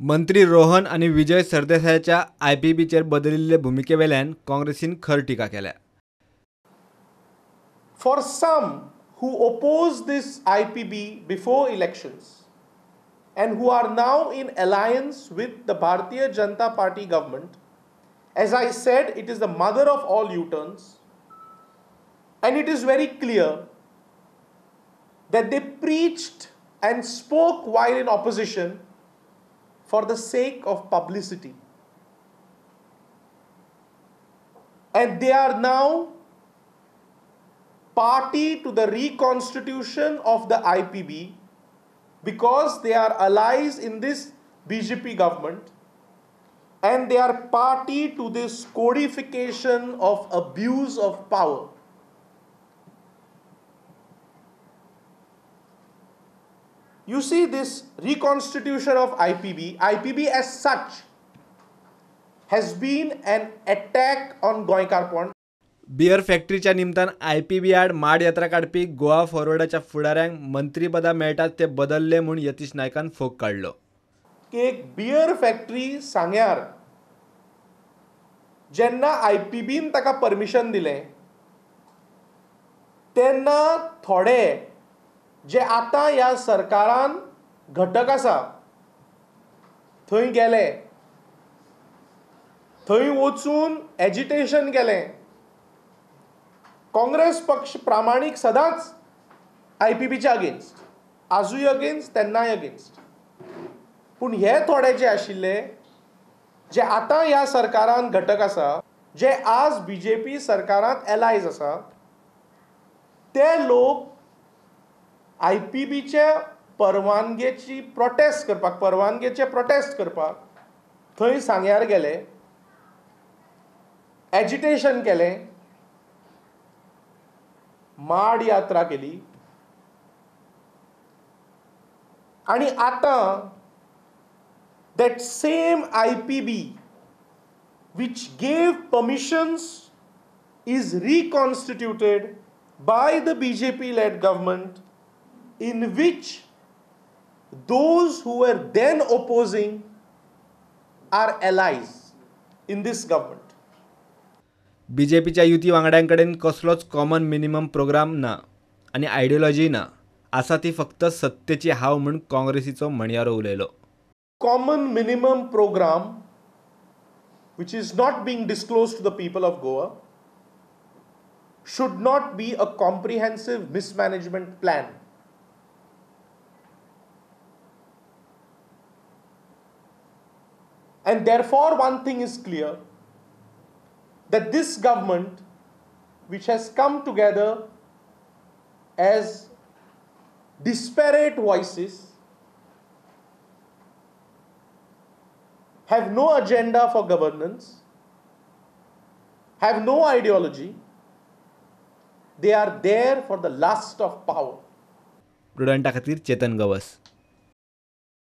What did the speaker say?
मंत्री रोहन आनी विजय सरदेसायाच्या आयपीबीचेर बदलिल्ले भुमिकेवेल्यान काँग्रेसीन खर टिका केल्या. For some who oppose this IPB before elections and who are now in alliance with the Bharatiya Janata Party government, as I said, it is the mother of all U-turns, and it is very clear that they preached and spoke while in opposition for the sake of publicity. And they are now party to the reconstitution of the IPB because they are allies in this BJP government, and they are party to this codification of abuse of power. You see, this reconstitution of IPB, IPB as such has been an attack on Goenkarpon. Beer फॅक्टरीच्या निमतान IPB आड माड यात्रा काडपी गोवा फॉरवर्डाच्या फुडाऱ्यांक मंत्रीपदां मेळटात ते बदलले म्हूण यतीश नायकान फोग काडलो. की एक बियर फॅक्टरी सांग्यार जेन्ना आयपीबीन ताका परमिशन दिलें तेन्ना थोडे जे आतां ह्या सरकारान घटक आसा थंय गेले, थंय वचून एजिटेशन केलें. काँग्रेस पक्ष प्रामाणीक सदांच आयपीबीच्या अगेन्स्ट, आजूय अगेन्स्ट, तेन्नाय अगेन्स्ट. पूण हे थोडे जे आशिल्ले जे आतां ह्या सरकारान घटक आसा, जे आज बीजेपी सरकारांत एलायज आसा, ते लोक आयपीबीचे परवानगेची प्रोटेस्ट करपाक, परवानगेचे प्रोटेस्ट करपाक थंय सांग्यार गेले, एजिटेशन केलें, माड यात्रा केली. आनी आतां that same IPB which gave permissions is reconstituted by the BJP led government, in which those who were then opposing are allies in this government. बीजेपीच्या युती वांगड्यांकडेन कसलोच कॉमन मिनिमम प्रोग्राम ना आनी आयडियोलॉजी ना, आसा ती फक्त सत्तेची हाव म्हूण काँग्रेसीचो म्हणयारो उलयलो. Common minimum program which is not being disclosed to the people of Goa should not be a comprehensive mismanagement plan. And therefore one thing is clear, that this government, which has come together as disparate voices, have no agenda for governance, have no ideology, they are there for the lust of power. प्रुडंटा खातीर चेतन गवस.